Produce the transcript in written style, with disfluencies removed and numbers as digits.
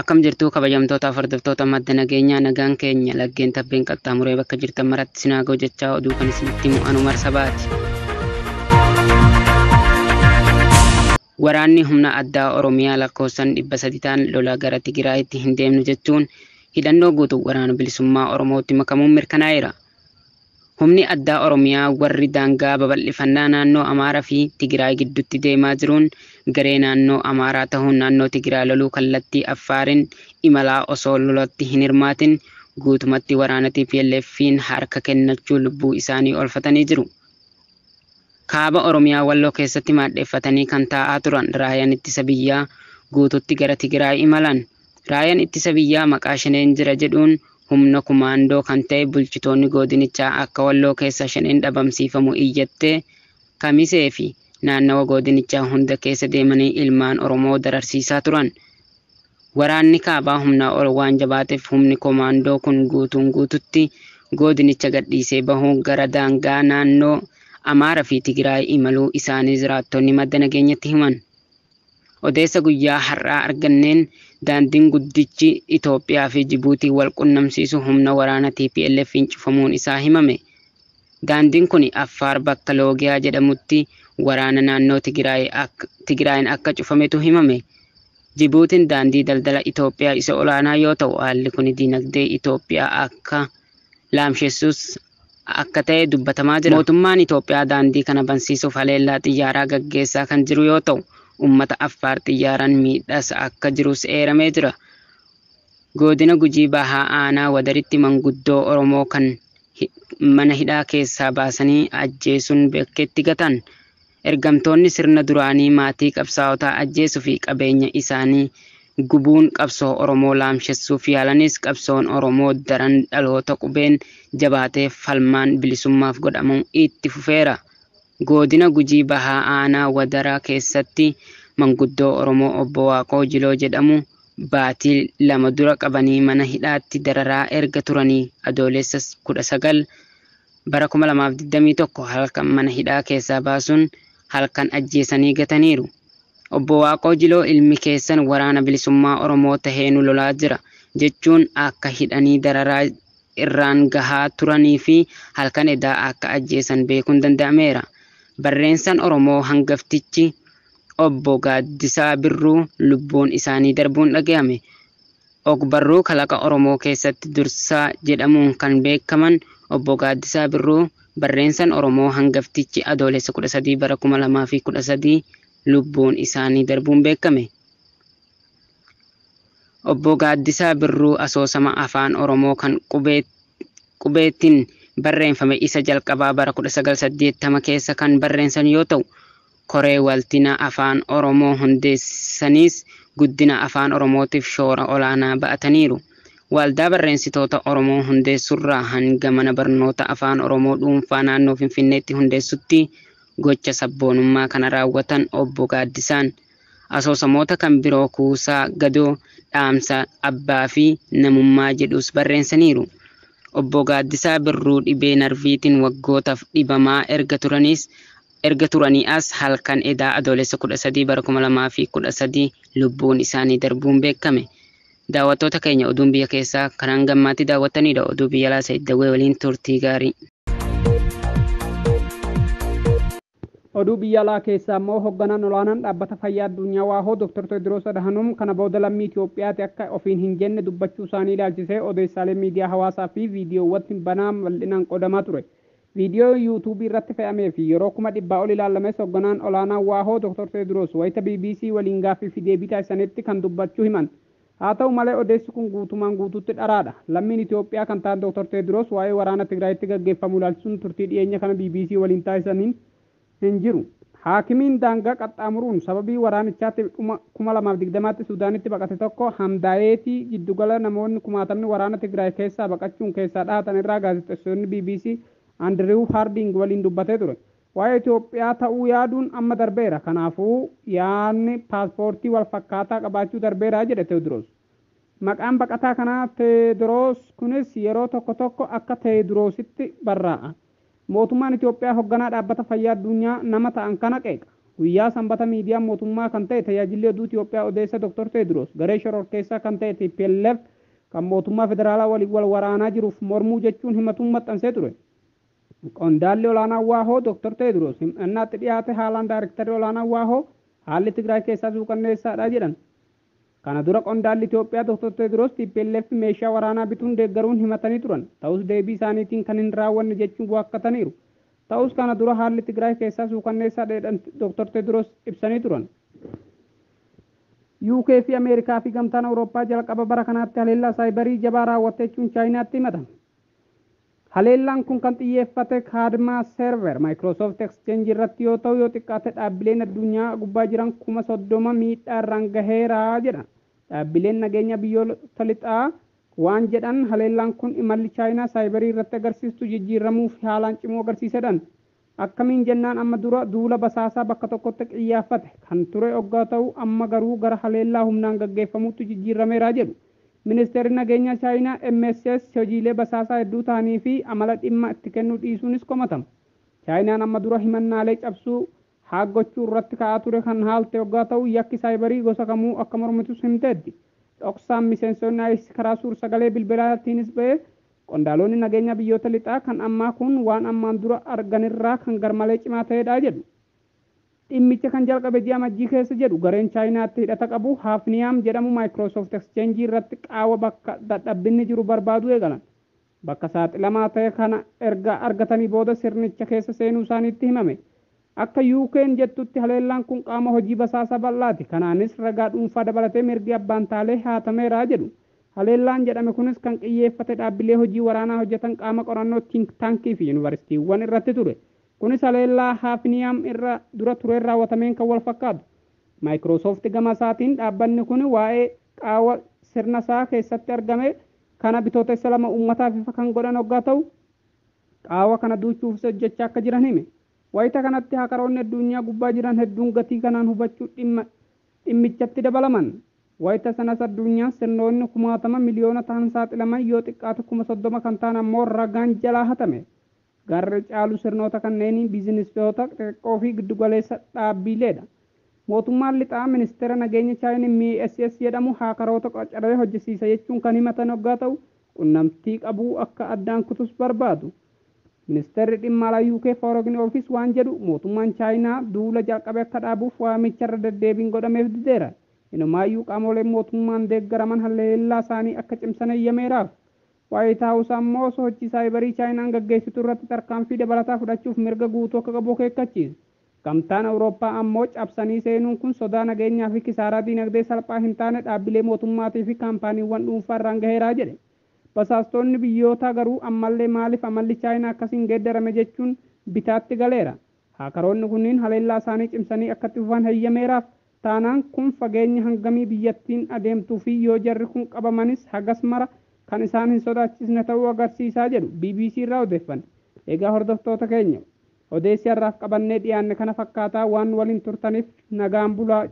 Akkam jirtuu kabajamtootaaf hordoftoota madda nageenyaa nagaan keenya laggeen tabbeen qaxxaamuree bakka jirtan maratti sinaa ga'u jechaa oduu kan isinitti himu Anumar Sabaati. Waraanni humna addaa Oromiyaa lakkoofsaan 300 ta'an lola gara Tigraayitti hin deemnu jechuun hidhannoo guutuu waraana bilisummaa Oromootti makamuun mirkanaa'eera. Humni addaa Oromiyaa warri daangaa babal'ifannaa naannoo Amaaraa fi Tigraay gidduutti deemaa jiruun garee naannoo Amaaraa tahuun naannoo Tigraay loluu kallattii Affaariin imalaa osoo lolatti hin hirmaatin guutumatti waraana TPLF'n harka kennachuu lubbuu isaanii oolfatanii jiru. Kaaba Oromiyaa Walloo keessatti maadheeffatanii kan taa'aa turan raayyaan ittisa biyyaa guututti gara Tigraay imalan. Raayyaan ittisa biyyaa maqaa shaneen jira jedhuun humna kumaandoo kan ta'e bulchitoonni godinichaa akka Walloo keessa shaneen dhabamsiifamu iyyattee kamisee fi naannawa godinichaa hunda keessa deemanii ilmaan Oromoo dararsiisaa turan. Waraanni kaabaa humnaa ol waan jabaateef humni komaandoo kun guutuun guututti godinicha gadhiisee bahuun gara daangaa naannoo Amaaraa fi Tigraay imaluu isaanii jiraattonni madda nageenyatti himan. Odeessa guyyaa har'aa arganneen daandiin guddichi Itoophiyaa fi Jibuutii wal qunnamsiisu humna waraana TPLF'n cufamuun isaa himame. Daandiin kun Affaar bakka Loogiyaa jedhamutti waraana naannoo Tigraayin akka cufametu himame. Jibuutiin daandii daldala Itoophiyaa isa olaanaa yoo ta'u haalli kun diinagdee Itoophiyaa akka laamsessus akka ta'e dubbatamaa jira. Mootummaan Itoophiyaa daandii kana bansiisuuf haleellaa xiyyaaraa gaggeessaa kan jiru yoo ta'u uummata Affaar xiyyaaraan miidhaas akka jirus eeramee jira. Godina Gujii Bahaa Aanaa Wadaritti manguddoo Oromoo kan mana hidhaa keessaa baasanii ajjeesuun bakkeetti gatan. Ergamtoonni sirna duraanii maatii qabsaa'otaa ajjeesuu fi qabeenya isaanii gubuun qabsoo Oromoo laamshessuuf yaalanis qabsoon Oromoo daran dhaloota qubeen jabaatee falmaan bilisummaaf godhamu itti fufeera. Godina Gujii Bahaa Aanaa Wadaraa keessatti manguddoo Oromoo Obbo Waaqoo Jiloo jedhamu baatii 2 dura qabanii mana hidhaatti dararaa erga turanii adoolessa 19 bara 2021 halkan mana hidhaa keessaa baasuun halkan ajjeesanii gataniiru. Obbo Waaqoo Jiloo ilmi keessan waraana bilisummaa Oromoo tahee nu lolaa jira jechuun akka hidhanii dararaa irraan gahaa turanii fi halkan edaa akka ajjeesan beekuun danda'ameera. Barreessaan Oromoo hangaftichi Obbo Gaaddisaa Birruu lubbuun isaanii darbuun dhaga'ame. Ogbarruu kalaqa Oromoo keessatti dursaa jedhamuun kan beekaman Obbo Gaaddisaa Birruu barreessaan Oromoo hangaftichi adoolessa 13 bara 2013 lubbuun isaanii darbuun beekame. Obbo Gaaddisaa Birruu asoosama afaan Oromoo kan qubeettiin barreeffame isa jalqabaa bara 1980 keessa kan barreessan yoo ta'u koree waltina afaan Oromoo hundeessaniis guddina afaan Oromootiif shoora olaanaa ba'ataniiru. Waldaa barreessitoota Oromoo hundeessurraa hanga mana barnoota afaan Oromoo dhuunfaa naannoo Finfinneetti hundeessutti gocha sabboonummaa kana raawwatan Obbo Gaaddisaan asoosamoota kan biroo kuusaa gadoo dhaamsa abbaa fi namummaa jedhus barreessaniiru. Obbo Gaaddisaa Birruu dhibee narviitiin waggootaaf dhibamaa erga turanii as halkan edaa adoolessa 13 bara 2013 lubbuun isaanii darbuun beekame. Daawwattoota keenya oduun biyya keessaa kan hanga ammaatti daawwattanidha. Oduu biyya alaa Sa'iid Dawwee waliin turtii gaarii. Oduu biyya alaa keessaa immoo hoogganaan olaanaan dhaabbata fayyaa addunyaa WAHO Dr. Tewodiroos Adhanom kana booda lammii Itoophiyaati akka ofiin hin jenne dubbachuu isaanii ilaalchisee odeessaalee miidiyaa hawaasaa fi viidiyoowwan banaa bal'inaan qoodamaa ture. Viidiyoo yuutuubii irratti fe'amee fi yeroo 100,000 ol ilaalames hoogganaan olaanaan WAHO Dr. Tewodiroos wayita BBC waliin gaaffii fi deebii taasisanitti kan dubbachuu himan. Haa ta'u malee odeessi kun guutumaan guutuutti dharaadha. Lammiin Itoophiyaa kan ta'an Dr. Tewodiroos waa'ee waraana Tigraayitti gaggeeffamu ilaalchisuun turtii dhiyeenya kana BBC waliin taasisaniin hin jiru. Haakimiin daangaa qaxxaamuruun sababii waraanichaatti 2020tti Suudaanitti baqate tokko Hamdaayeetii jiddugala namoonni kumaatamni waraana Tigraay keessaa baqachuun keessaa dhahatan irraa gaazexeessitoonni BBC Andiriw Harding waliin dubbatee ture. Waa'ee Itoophiyaa ta'uu yaaduun amma darbeera. Kanaafuu yaadni paaspoortii wal fakkaataa qabaachuu darbeera jedhe Teewodiroos. Maqaan baqataa kanaa Teewodiroos kunis yeroo tokko tokko akka Teewodiroositti barraa'a. Mootummaan Itoophiyaa hoogganaa dhaabbata fayyaa addunyaa nama ta'an kana qeeqa. Guyyaa Sanbata miidiyaan mootummaa kan ta'e tajaajilli oduu Itoophiyaa odeessa Dr. Teediroos garee shororkeessaa kan ta'e TPLF kan mootummaa federaalaa waliin wal waraanaa jiruuf mormuu jechuun himatuun maxxansee ture. Qondaalli olaanaan Waahoo Dr. Teediroos himannaatti dhiyaate haalaan daayirektarri olaanaan Waahoo haalli Tigraay keessaa suukanneessaadha jedhan. Kana dura qondaalli Itoophiyaa Dr. Teediroos TPLF meeshaa waraanaa bituun deeggaruun himatanii turan. Ta'us deebii isaaniitiin kan hin raawwanne jechuun waakkataniiru. Ta'us kana dura haalli Tigraay keessaa suukanneessaa jedhan Dr. Teediroos ibsanii turan. UK fi Ameerikaa fi gamtaan Awurooppaa jalqaba bara kanaatti haleellaa saayibarii jabaa raawwatte jechuun Chaayinaatti himatan. Haleellaan kun kan xiyyeeffate kaadmaa server Microsoft Exchange irratti yoo ta'u, yoo xiqqaate dhaabbileen addunyaa gubbaa jiran 30,000 miidhaa irraan gaheera jedha. Dhaabbileen nageenya biyyoota lixaa waan jedhan, haleellaan kun imalli Chaayinaa saayibarii irratti agarsiistu jijjiiramuu fi haalaan cimuu agarsiisedhan. Akkamiin jennaan, amma dura duula basaasaa bakka tokkotti qiyyaaffate kan ture oggaa ta'u, amma garuu gara haleellaa humnaan gaggeeffamuutti jijjiirameera jedhu. Ministeerri nageenyaa Chaayinaa MSS hojiilee basaasaa hedduu ta'anii fi amala dhimma itti kennuu dhiisuunis komatama. Chaayinaan amma dura himannaalee cabsuu haaggochuu irratti ka'aa ture kan haalte oggaa ta'u, yakki saayibarii gosa kamuu akka mormitus himteetti. Dhoksaan miseensonni IS karaa suur-sagalee bilbilaatiinis ba'ee qondaalonni nageenya biyyoota lixaa kan ammaa kun waan ammaan dura arganirraa kan garmalee cimaa ta'edha jedhu. Dhimmicha kan jalqabe ji'a Amajjii keessa jedhu gareen Chaayinaatti hidhata qabu Haafniyaam jedhamu Microsoft Exchange irratti qaawa bakka dadhabbinni jiru barbaaduu eegalan. Bakka saaxilamaa ta'e kana erga argatanii booda sirnicha keessa seenuu isaaniitti himame. Akka UK'n jettutti haleellaan kun qaama hojii basaasaa bal'aati. Kanaanis ragaa dhuunfaa dabalatee mirgi abbaan taalee haatameera jedhu. Haleellaan jedhame kunis kan xiyyeeffate dhaabbilee hojii waraanaa hojjetan, qaama qorannoo think tankii fi yuunivarsiitiiwwan irratti ture. Kunis haleellaa Haafniyaam irra dura tureen raawwatameen kan wal fakkaatu. Microsoft gama isaatiin dhaabbanni kun waa'ee qaawa sirna isaa keessatti argame kana Bitootessa 2 uummataaf ifa kan godhan hoggaa ta'u, qaawa kana duuchuufis hojjechaa akka jiran hime. Wayita kanatti hakaroonni addunyaa gubbaa jiran hedduun gatii kanaan hubachuu dhimma dhimmichatti dabalaman. Wayita sanas addunyaan sirnoonni kumaatama miliyoona ta'an saaxilaman, yoo xiqqaate 30,000 kan ta'an ammoo ragaan jalaa hatame. Garri caalu sirnoota kanneenii biizinisoota xixiqqoo fi giddugaleessa dhaabbileedha. Mootummaan lixaa ministeera nageenya Chaayinaa MSS jedhamu haakaroota qacaree hojjesiisa jechuun kan himatan hoggaa ta'u, qunnamtii qabuu akka addaan kutus barbaadu. Ministeerri dhimma alaa UK Foreign Office waan jedhu, mootummaan Chaayinaa duula jalqabe akka dhaabuuf waamicha irra deddeebiin godhameef dideera. Inumaayyuu qaamoleen mootummaan deeggaraman haleellaa isaanii akka cimsan eeyyameeraaf. White House ammoo sochii saayibarii Chaayinaan gaggeessitu irratti tarkaanfii dabalataa fudhachuuf mirga guutuu akka qabu akeekkachiise. Gamtaan Awurooppaa ammoo cabsanii seenuun kun sodaa nageenyaa fi kisaaraa diinagdee salphaa hin taane dhaabbilee mootummaatii fi kaampaaniiwwan dhuunfaa irraan gaheeraa jedhe. Basaastonni biyyootaa garuu ammallee maaliif amalli Chaayinaa akkasiin geeddarame jechuun bitaatti galeera. Haakaroonni kunniin haleellaa isaanii cimsanii akka itti fufan heeyyameeraaf taanaan, kun fageenya hangamii biyyattiin adeemtuu fi yoo jarri kun qabamanis hagas mara kan isaan hin sodaachisne ta'uu agarsiisaa jedhu BBC irraa odeeffanne. Egaa hordoftoota keenya, odeessi har'aaf qabannee dhiyaanne kana fakkaataa. Waan waliin turtaniif nagaan bulaa.